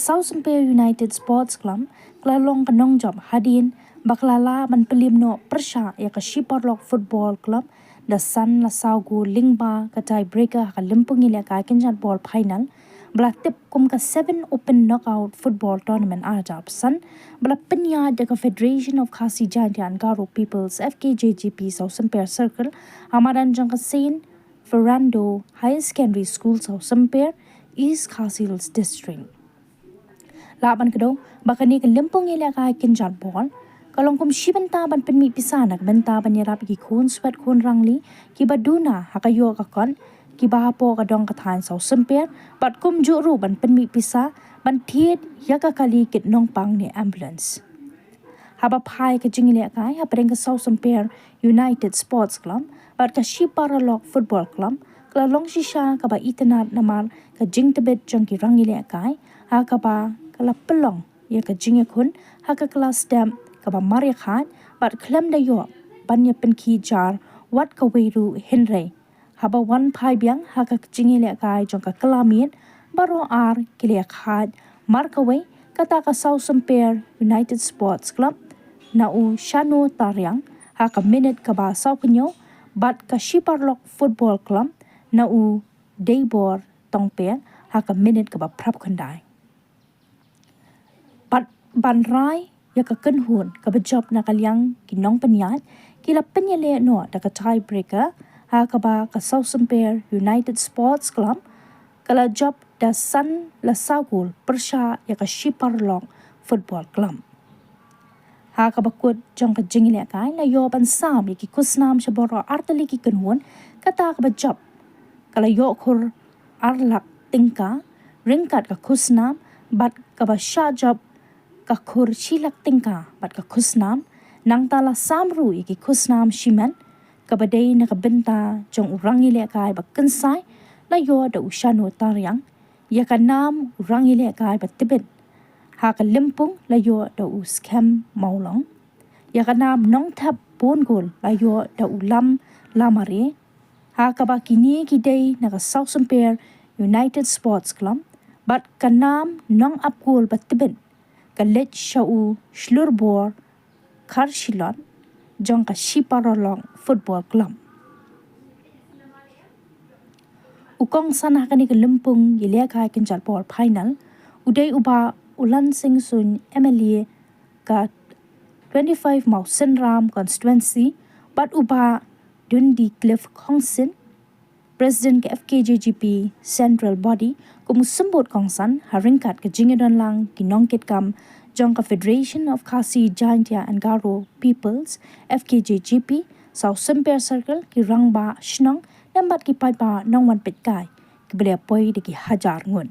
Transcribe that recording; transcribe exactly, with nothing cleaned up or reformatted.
Sawsymper United Sports Club ka la long ka nongjop hadien ba ka la lah ban pynliem noh pyrshah ïa ka Shiparalok Football Club da san la saw gol lyngba ka tiebreaker ha ka lympung ïalehkai kynjat ball final ba la tip kum ka Seven Open Knockout Football Tournament ar hajar arphew san, ba la pynïaid da ka Federation of Khasi Jaintia and Garo Peoples, F K J G P, Sawsymper Circle, ha madan jong ka Saint Fernando Higher Secondary School, Sawsymper, East Khasi Hills District. Lah ban kdew ba kane ka lympung ïalehkai kynjat ball ka long kum shi bynta ban pynmih pisa na ka bynta ban ïarap ïa ki khun swet khun rangli kiba duna ha ka ïoh ka kot, kiba hapoh ka dong ka thaiñ Sawsymper, bad kumjuh ruh ban pynmih pisa ban thied ïa ka kali kit nongpang ne ambulance. Haba phai ka jingïalehkai hapdeng ka Sawsymper United Sports Club bad ka Shiparalok Football Club ka la long shisha kaba itynnad namar ka jingtbit jong ki rangïalehkai, ha kaba ka la pynlong ïa ka jingïakhun ha ka klas dep kaba mar ïa khaid bad khlem da ïoh ban ïa pynkhie jar wat kawei ruh, hynrei haba wan phai biang ha ka jingïalehkai jong ka kylla miet, baroh ar ki la ïa khaid mar kawei, kata ka Sawsymper United Sports Club na u Shano Tariang ha ka minit kaba saw hynñiew bad ka Shiparalok Football Club na u Deibor Tongper ha ka minit kaba phra phew khyndai. Bad ban rai ïa ka kynhun kaba jop na ka liang ki nongpynïaid, ki la pynïaleh noh da ka tiebreaker, ha kaba ka Sawsymper United Sports Club ka la jop da san la saw gol pyrshah ïa ka Shiparalok Football Club. Ha kaba kut jong ka jingïalehkai la ïoh ban sam ïa ki khusnam sha baroh artylli ki kynhun, kata kaba jop ka la ïoh khur ar lak tyngka ryngkat ka khusnam, bad kaba shah jop ka khur shi lak tyngka bad ka khusnam. Nangta la sam ruh ïa ki khusnam shimet, kaba dei na ka bynta jong u rangïalehkai ba kynsai la ïoh da u Shano Tariang, ïa ka nam u rangïalehkai ba tbit ha ka lympung la ïoh da u Skhem Mawlong, ïa ka nam nongthep bun gol la ïoh da u Lam Lamare, ha kaba kine ki dei na ka Sawsymper United Sports Club, bad ka nam nongap gol ba tbit ka leit sha u Shlurbor Kharshilot jong ka Shiparalok Football Club. U kongsan ha kane ka lympung ïalehkai kynjat ball final u dei u Bah Ulan Singh Suin, M L A ka twenty-five Mawsynram constituency, bad u Bah Dundee Cliff Khongsin, President ka F K J G P Central Body, kum u symbud kongsan ha ryngkat ka jingïadonlang ki nongkitkam jong ka Federation of Khasi Jaintia and Garo Peoples, F K J G P, Sawsymper Circle, ki rangbah shnong, lem bad ki paidbah nongwan peitkai kiba la poi da ki hajar ngut.